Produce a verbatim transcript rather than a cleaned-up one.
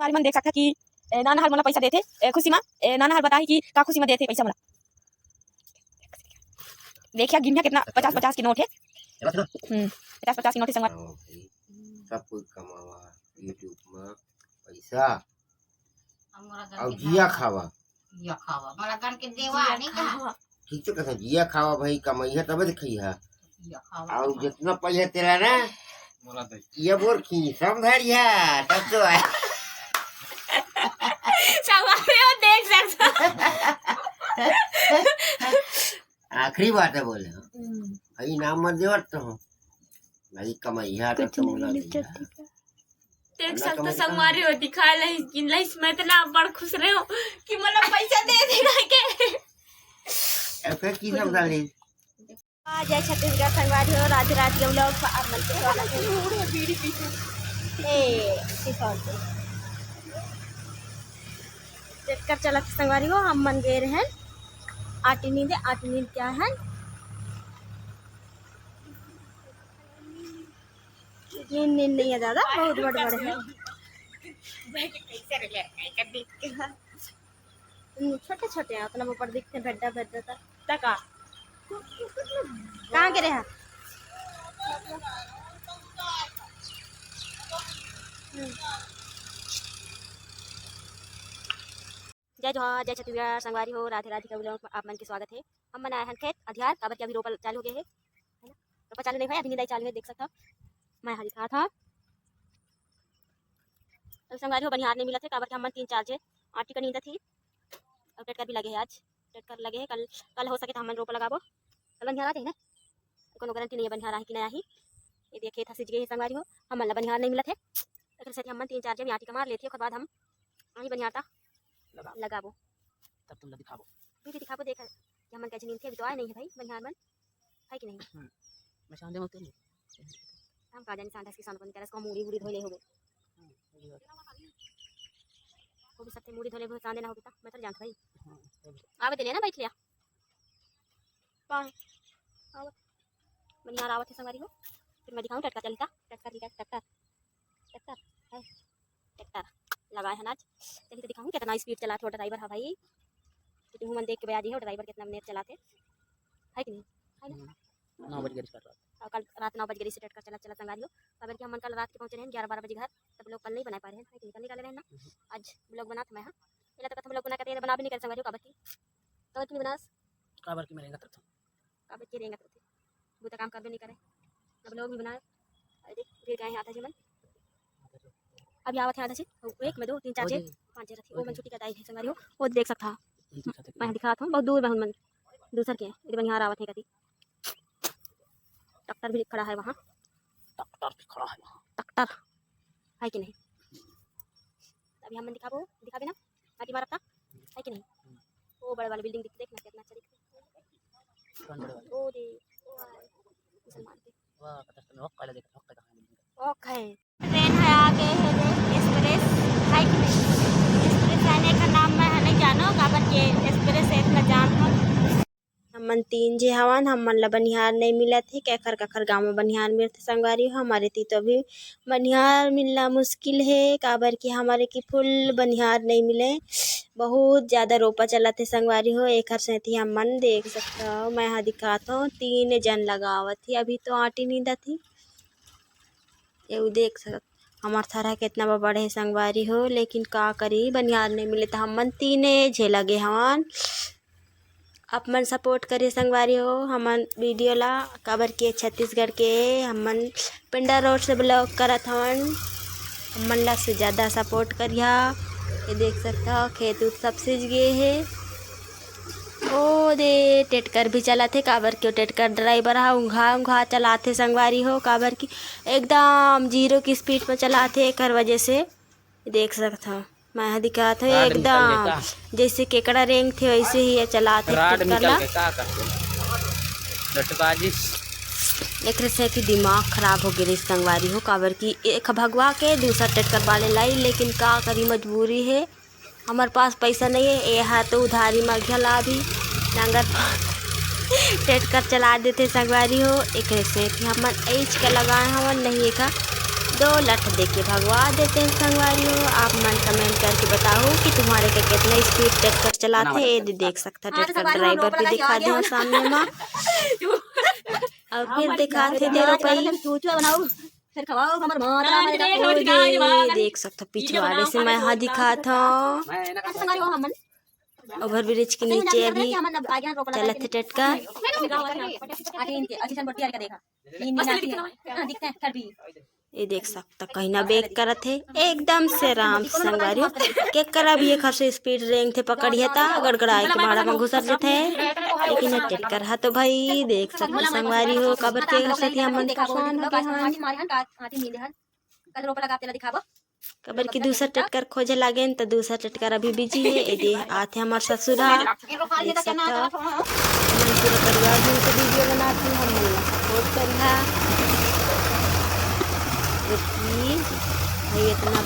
संगवारी मन देख सकथा कि, ए, नाना हर मोला पैसा देथे, ए, खुशी मा, ए, नाना हर बताही कि का खुशी मा देथे पैसा मोला। देखिया गिनिया कितना पचास पचास के नोट हे। हम्म, पचास पचास के नोट हे संगवारी। हाँ भाई, सब कोई कमावा YouTube मा पैसा। अउ जिया खावा। जिया खावा। मोला गन के देवा, नहीं कहा? ठीक तो कथा, जिया खावा भाई, कमइहा तबे तो खइहा। जिया खावा। अउ जितना पइहा तेला ना, ये बोर खी, सब धरिया, तब तो है। संगवारी हो देख सकथा। आखिरी बात है बोले हो। हम्म। भाई नाम मत देवत तो हो। भाई कमइहा तो कुछ तुम नहीं, ना लिख दिया। सकती क्या? देख सकथा संगवारी हो, दिखा लइस, गिन लइस, मैं इतना बड़ खुश रहे हूँ कि मोला पैसा दे देना के। ऐसे की सब डाली? आ, जय छत्तीसगढ़ संगवारी हो, राधे राधे के vlog पर आप मन के स्वागत है। ए, किसान को। ट्रैक्टर चलत संगवारी हो, हम मन गे रहन आटी नींदे, आटी नींद के आए हन। नींद, नींद नहीं है दादा, बहुत बड़े बड़े हैं। हम्म, छोटे छोटे हैं, उतना ऊपर दिखते हैं, भेड्डा भेड्डा तक। तका। कहाँ गिरे हैं? हम्म। जय जोहार, जय छत्तीसगढ़, संगवारी हो, राधे राधे के vlog में आप मन के स्वागत है। हम मन आए हन खेत अधियार, काबर कि अभी रोपा चालू हो गए है, है ना? रोपा चालू नहीं होय, अभी निंदाई चालू है, देख सकथा। मैं हा दिखात हव। अभी संगवारी हो बनिहार नहीं मिलत है, काबर कि हमन तीन चार झे आटी का नींदत ही। अउ ट्रैक्टर भी लगे है आज, ट्रैक्टर लगे है, कल, कल हो सके तो हमन रोपा लगाबो। कल बनिहार आ जाही ना, कोनो गारंटी नहीं है बनिहार आही कि नहीं आही। ये देखिए खेत ह सिंच गए है संगवारी हो, हमन ला बनिहार नहीं मिलत है, एकर सेती हमन तीन चार झे आटी कमार लेथे, ओकर बाद हम आही बनिहार ता लगाबो। लगाबो। तब तुम ला दिखाबो। अभी भी दिखाबो, देख, कि हमन कैसे नींदथे, अभी तो आए नहीं है भाई बनिहार मन, है कि नहीं? हम्म। मैं शांति में उतरी नहीं। हम का जानी सांडस किसान बन करस को मूड़ी वूड़ी धोले होबे। हम्म, वही बात। वो भी सबके मूड़ी धोले होबे, सांदे ना होबे ता, मैं तो जानत भाई। हम्म, वही। आवे दे लेना बैठ लिया। कौन? आवत। बनिहार आवत है संगवारी हो। फिर मैं दिखाऊँ टटका चलता, टटका, टटका, टटका। ट्रैक्टर है, ट्रैक्टर लगाए हन आज। चलिए तो दिखाऊँ कितना स्पीड चलात हो ड्राइवर हा भाई। तो तुम मन देख के बया जी हो ड्राइवर कितना मिनट चलाते, है कि नहीं? है ना? हम्म, नौ बज गए start रात। और कल रात नौ बज गए से ट्रैक्टर चला चला संगवारी हो। काबर कि हमन कल रात के पहुँचे रहे ग्यारह बारह बजे घर, तब vlog कल नहीं बना पाए रहे, है कि नहीं? कल निकाले रहे ना। हम्म। आज vlog बनात मैं, हाँ। पहले तो कथा vlog बना के तेरे बना भी नहीं कर संगवारी हो, काबर कि तो कि बनास। काबर कि मैं रेंगत रहता हूँ। काबर के रेंगत रथे, बूता काम करबे नहीं करे। अब लोग भी बनाए। अरे देख, फिर गए हैं आधा झिमन। अभी आवत है आधा झिन, एक में दो, तीन, चार, छः, पाँच झिन रथे। वो मन छुट्टी का दाई है संगवारी हो, वो देख सकथा। मैं दिखात हूँ, बहुत दूर में मन दूसर के हैं। इधर बनिहार आवत है कती। ट्रैक्टर भी खड़ा है वहाँ। ट्रैक्टर भी खड़ा है वहाँ। ट्रैक्टर है कि नहीं? अभी हमन दिखाबो, दिखाबे ना? आटी मारत था, है कि नहीं? वो बड़े वाला बिल्डिंग दिख, देख ना कितना अच्छा दिख। कौन बड़े वाला? ओ दे, ओ आए, मुसलमान के। वाह, कतरत में ओक वाला देख, ओक का कहाँ बिल्डिंग? ओक है। ट्रेन है, आ गए है, देख, एक्सप्रेस, है कि नहीं? एक्सप्रेस आने का नाम मैं है नहीं जानो, काबर के एक्सप्रेस है इतना जाम था। हमन तीन झे हवन, हमन ला बनिहार नइ मिलत हे। केखर केखर गाँव म बनिहार मिलथे संगवारी हो, हमर एती तो अभी बनिहार मिलना मुश्किल हे, काबर कि हमर एती फुल बनिहार नइ मिले, बहुत ज्यादा रोपा चलत हे संगवारी हो। एखर सेती हमन देख सकथव, मैं ह दिखात हव, तीन जन लगावत हे, अभी तो आटी नींदत हे। एहू देख सकत, हमर थरहा केतना बड़-बड़ हे संगवारी हो, लेकिन का करी, बनिहार नइ मिले, त हमन तीने झे लगे हवन। आप मन support करिए संगवारी हो, हमन video ला, काबर के छत्तीसगढ़ के हमन पिंडा रोड से vlog करत हवन। हमन ला से ज्यादा support करिहा। ये देख सकत हव, खेत उत सब सिंच गे हे। ओ दे, टेटकर भी चलाथे, काबर के ओ टेटकर driver ह उंघा उंघा चलाथे संगवारी हो, काबर कि एकदम zero की speed में चलाथे, एकर वजह से देख सकत हव। मैं ह दिखात हव rod निकल एकदम गे का? जैसे केकड़ा रेंगथे वैसे ही ये चलाथे rod टेटकर निकल ला। गे का करथे? लटबाजी। एकरे सेती दिमाग खराब हो गे रहिस संगवारी हो, काबर कि एक भगवा के दूसर टेटकर वाले लाई, लेकिन का करी मजबूरी हे। हमर पास पइसा नइ हे, ए हा तो उधारी मांगथे ला भी नांगर टेटकर चला देथे संगवारी हो। एकरे सेती हमन एच के लगाए हवन, नहीं एखर तो लठ देके भगवा देते हैं संगवारी हो। आप मन कमेंट करके बताओ कि तुम्हारे के कितना स्पीड ट्रैक्टर चलाते हैं। ये देख सकता ट्रैक्टर ड्राइवर भी दिखा दे सामने में। और फिर दिखाते दे रुपई। फिर खवाओ हमर माता। देख सकता पिछवाड़े से मैं हा दिखात हूँ। ओवर ब्रिज के नीचे अभी चलत हे टटका। ये देख सकता कहीं ना बेग करत हे एकदम से आराम से संगवारी हो। के करा भी एक से स्पीड रेंग थे पकड़िया ता गड़गड़ाए के भाड़ा में घुसर जथे। लेकिन ये टटकर हा तो भाई देख सकता संगवारी हो काबर के घर से हमन परेशान हो गए हन। कल रोपा लगा तेला दिखाबो। काबर कि दूसर टटकर खोजे लागेन, त दूसर टटकर अभी बिजी हे। एदे आथे हमर ससुर हा, देख सकथव। हमन पूरा परिवार मिल के वीडियो बनात हन, हमन ला सपोर्ट करिहा। देखी भाई इतना